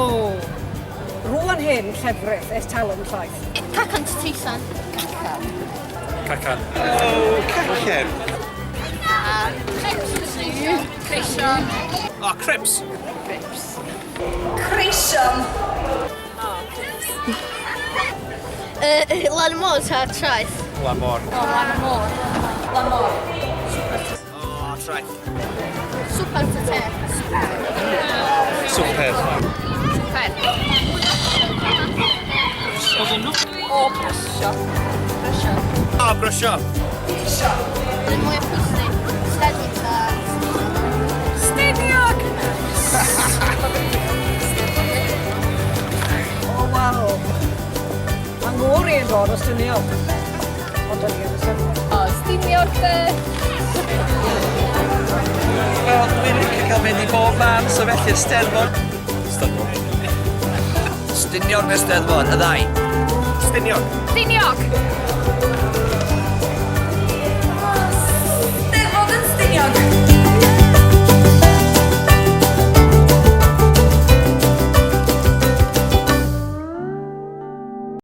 O! Rwan hyn, llefrith, ers talwm llaeth. Cacan Teisen. Cacan. Cacan. O, cacen. Creision. O, crips. Crips. Creision. Lan y môr ta traeth? Lan môr. O, lan y môr. Lan môr. O, traeth. Swper ta te? Swper. Swper. O, brysio. Brysio. O, brysio. Yn mwy o pwysig, Steddfod ta... Stiniog! O, waw. Mae ngŵr i'n dod o Stiniog. Ond o'n i yn y Steddfod. O, Stiniog de. Wel, dwi'n licio cael mynd i bob man, so felly'r Steddfod. Steddfod. Stiniog neu Steddfod, y ddau. Stiniog. Stiniog!